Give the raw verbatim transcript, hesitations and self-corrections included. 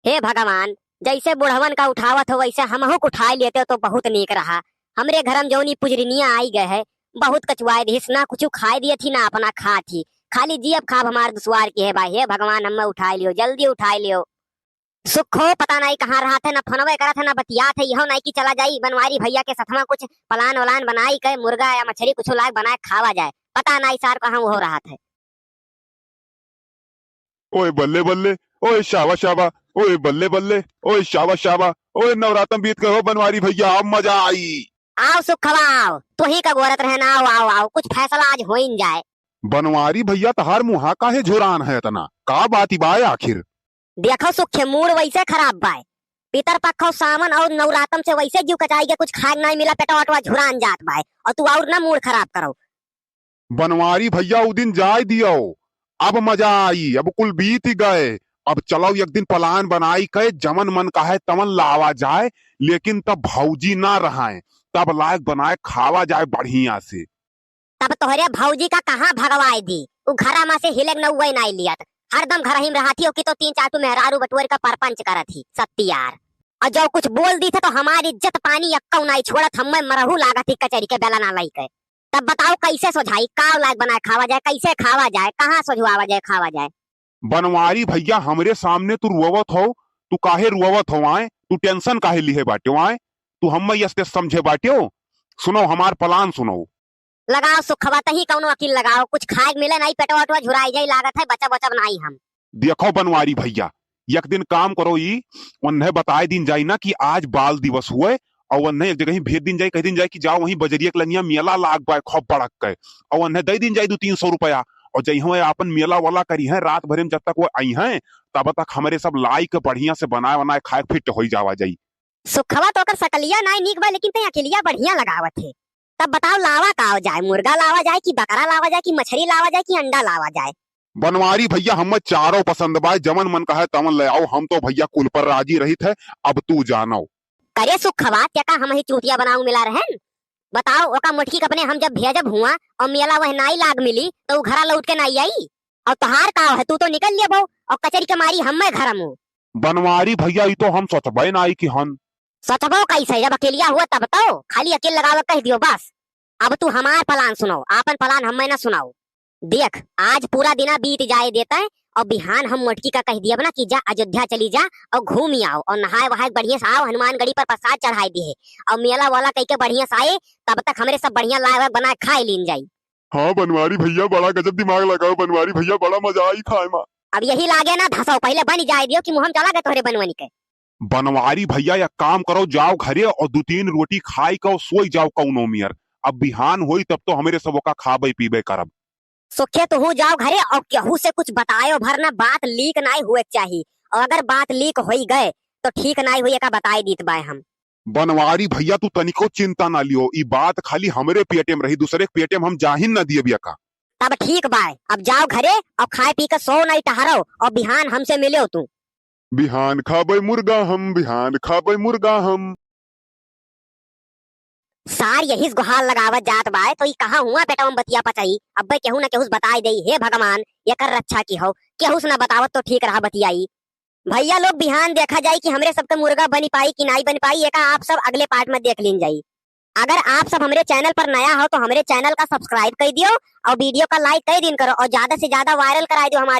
हे भगवान, जैसे बुढ़वन का उठावत हो वैसे हमहू के उठाइ लेते तो बहुत नीक रहा। हमरे घरम जौनी पुजरिनिया आइ गए है, बहुत कचुआइ दिहिस, ना कुछु खाइ दियत ही ना अपना खात ही, खाली जियब खाब हमार दुसवार किहे बा। हे भगवान, हम्मे उठाइ लियो, जल्दी उठाइ लियो। सुखो पता नाई कहाँ रहत है, ना फोनवे करत है, ना बतियात है। इहो नाई कि चला जाई बनवारी भइया के सथवा कुछ पलान वलान बनाइ के मुर्गा या मछरी कुछ लाग बनाइ खावा जाए। पता नाई सार कहाँ उहो रहत है। ओए बल्ले बल्ले, ओए शाबा शाबा, ओए बल्ले बल्ले, ओए शाबा शाबा, ओए नवरातम बीत गए हो बनवारी भइया, अब मजा आई। आव सुखवा आव, तुही का गोरत रहन, आव आव आव, कुछ फैसला आज होइन जाए। बनवारी भइया, तहार मुँहा काहे झुरान है इतना, का बात ही बाय आखिर? देखो सुखे, मूड वैसे खराब बाय। पितर पक्खौ सावन अउर नवरातम से वैसे जिउ कचाइ गै, कुछ खाए नाहीं मिला, पेटवा ओटवा झुरान जात बाय, अउर तू अउर ना मूड खराब करो। बनवारी भइया, उ दिन जाए दियो, अब मजा आई, अब कुल बीत गए। अब चलो एक दिन पलान बनाइ के जमन मन कहे तमन लावा जाए, लेकिन तब भौजी ना रहाए, तब लायक बनाए खावा जाए बढ़िया से। तब तोहरे भौजी का कहाँ भगवाए दी? उ घरा मा से हिलेक नउवै नाई लियत। हरदम घरही मा रहत ही, ओकी तो तीन चार ठो मेहरारू बटुअर का परपंच करत ही, सत्तियार। अउर जौ कुछ बोल दीथे तो हमार इज्जत पानी अक्कौ नाई छोड़त, हम्मै मरहू लागत ही कचरी के बेला ना लइके। तब बताओ कैसे सोझाई, काव लायक बनाए खावा जाए, कैसे खावा जाए, कहाँ सोझवावा जाए, खावा जाए? बनवारी भइया, हमरे सामने तू रुअवत हो, तू काहे रुअवत हो आए? तू tension काहे लिहे बाट्यो आए? तू हम्मै यस्ते समझे बाट्यो? सुनो हमार पलान सुनो। लगाओ सुखवा, तही कौनो अकिल लगाओ, कुछ खाए के मिले नाई, पेटवा ओटवा झुराई जाई, लागत है बचब वचब नाई हम। देखो बनवारी भइया, एक दिन काम करो, ई ओन्हे बताए दिन जाई ना कि आज बाल दिवस हुए, अउर ओन्हे एक जगह ही भेज दिन जाई, कह दिन जाई कि जाओ वहीं बजरिया के लंगिया मेला लाग बाय खूब बड़क के, अउर ओन्हे दे दिन जाई दू तीन सौ रुपया, अउर जइहैं आपन मेला वाला करिहैं, रात भरे मा जब तक वो अइहैं, तब तक हमरे सब लाइ के बढ़िया से बनाए वनाए खाए के fit होइ जावा जाई। सुखवा तो ओकर सकलिया नाई नीक बा, लेकिन तैं अकिलिया बढ़िया लगावत हे। तब बताओ, लावा काव जाए, मुर्गा लावा जाए कि बकरा लावा जाए कि मछरी लावा जाए कि अंडा लावा जाए? बनवारी भइया, हम्मै चारो पसंद बाय, जमन मन कहे तमन ले आओ, हम तो भइया कुल पर राजी रहित है, अब तू जानो। करे सुखवा, ते का हमही चूतिया बनाऊ मिला रहन? बताओ, ओका मोटकी के अपने हम जब भेजब हुआ अउर मेला वह नाई लाग मिली, तो उ घरा लौट के नाई आई? अउर तोहार काव है, तू तो निकल लेबो अउर कचरी के मारी हम्मै घरम हूँ। बनवारी भइया, ई तो हम सोचबै नाई कि हन। सोचबो कैसे, जब अकेलिया हुआ तब तो, खाली अकिल लगावे कह दियो बस। अब तू हमार पलान सुनाओ, आपन पलान हम्मै ना सुनाओ। देख, आज पूरा दिना बीत जाए देते हैं, अउर बिहान हम मोटकी का कह दियब ना कि जा अयोध्या चली जा अउर घूमि आओ अउर नहाए वहाए बढ़िया से आओ, हनुमानगढ़ी पर प्रसाद चढ़ाए दिहे अउर मेला वाला कह के बढ़िया से आए, तब तक हमरे सब बढ़िया लाए वाए बनाए खाए लीन जाई। हाँ बनवारी भइया, बड़ा गजब दिमाग लगाओ बनवारी भइया, बड़ा मजा आई खाए मा। अब यही लागे ना धसाओ, पहिले बनि जाए दियो कि मुँह मा चला गए तोहरे बनवनी के। बनवारी भइया, एक काम करो, जाओ घरे अउर दू तीन रोटी खाइ के अउर सोइ जाओ कौनो मेर। अब बिहान होई तब तो हमरे सब ओका खाबै पीबै करब। सुखे, तुहू जाओ घरे अउर केहू से कुछ बतायो भर ना, बात leak नाई हुए के चाही। अउर अगर बात leak होइ गए तो ठीक नाई हुई, एका बताए दीत बाय हम। बनवारी भइया, तू तनिको चिंता ना लियो, ई बात खाली हमरे पेटे मा रही, दूसरे के पेटे मा हम जाहिन ना दियब एका। तब ठीक बाय, अब जाओ घरे अउर खाए पी के सो नाई टहरो अउर बिहान हमसे मिलो तू। बिहान खाबै मुर्गा हम, बिहान खाबै मुर्गा हम। सार यही से गोहार लगावत जात बाय, तो ई कहाँ हुआ पेटवा मा बतिया पचाई, अब्बे केहू ना केहू से बताए देई। हे भगवान, एकर रक्षा किहो, केहू से ना बतावत तो ठीक रहा बतियाई। भइया लोग, बिहान देखा जाई कि हमरे सबके मुर्गा बनि पाई कि नाई बनि पाई, एका आप सब अगले part मा देख लीन जाई। अगर आप सब हमरे channel पर नया हो तो हमरे channel का subscribe कइ दियो अउर video का like कइ दीन करो अउर ज्यादा से ज्यादा viral कराए दियो हमारे